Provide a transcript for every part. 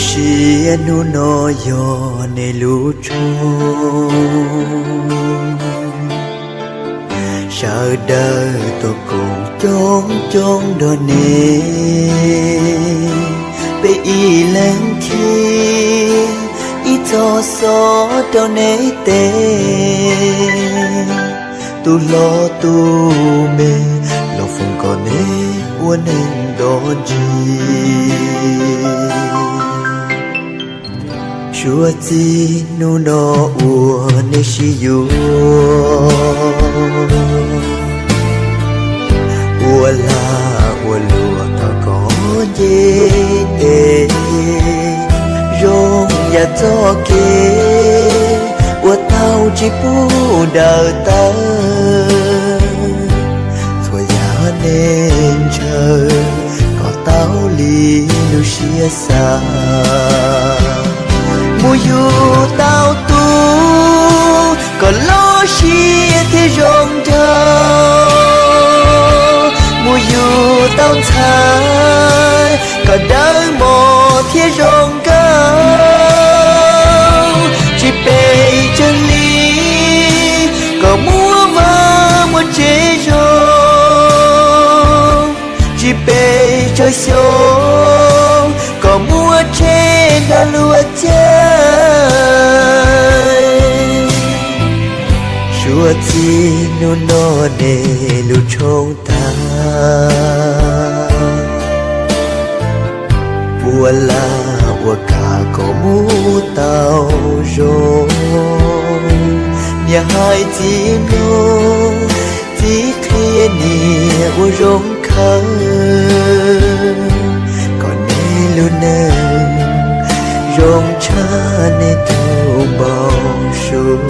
Ntsia hnub no yog nej lub tshooj, sawv daws tuaj koom coob coob nrog nej, peb ib leeg khib ib txoj xov rau nej tes. Tus hlob tus me, los foom kom nej ua neeg nto ntsis. Suav txij hnub no uas nej sib yuav, ua lag ua luam thov kom nce tes, zoo yam txoj kev uas tau tsis pub daws tawv. Txhua yam nej ntshaw kom tau li lub siab xav, mus yug tau tus kom loj siab thiab zoo nraug, mus yug tau ntxhais kom dawb mos thiab zoo nkauj, tsis pes tsawg hli kom muaj vaj muaj tsev zoo, tsis pes tsawg xyoo kom muaj tsheb nrog luag caij. Suav txij hnub no nej lub tshooj tag, ua lag ua kam kom mus tau zoo, niam hais txiv mloog, txiv qhia niam ua zoo khawv, kom nej lub neej zoo tshaj nej tus npau suav.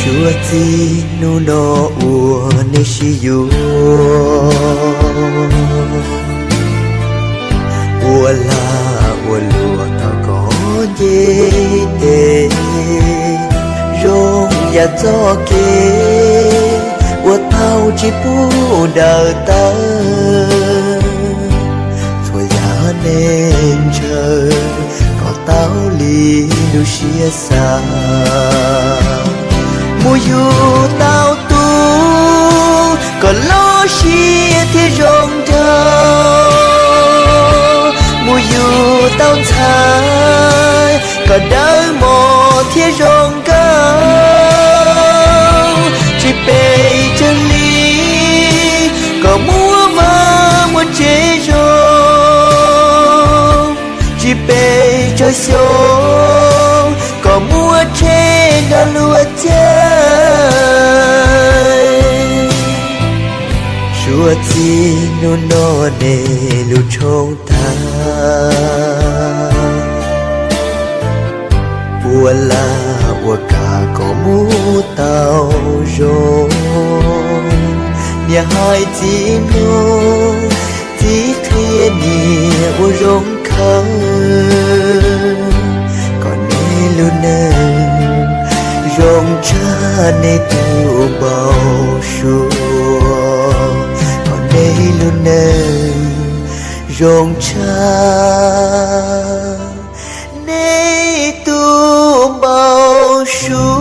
Suav txij hnub no uas nej sib yuav, ua lag ua luam thov kom nce tes, zoo yam txoj kev uas tau tsis pub daws tawv. Txhua yam nej ntshaw kom tau li lub siab xav, mus yug tau tus kom loj siab thiab zoo nraug, mus yug tau ntxhais kom dawb mos thiab zoo nkauj, tsis pes tsawg hli kom muaj vaj muaj tsev zoo, tsis pes tsawg xyoo kom muaj tsheb nrog luag caij. Suav txij hnub no nej lub tshooj tag, ua lag ua kam kom mus tau zoo, niam hais txiv mloog, txiv qhia niam ua zoo khawv, kom nej lub neej zoo tshaj nej tus npau suav, kom nej lub neej zoo tshaj nej tus npau suav.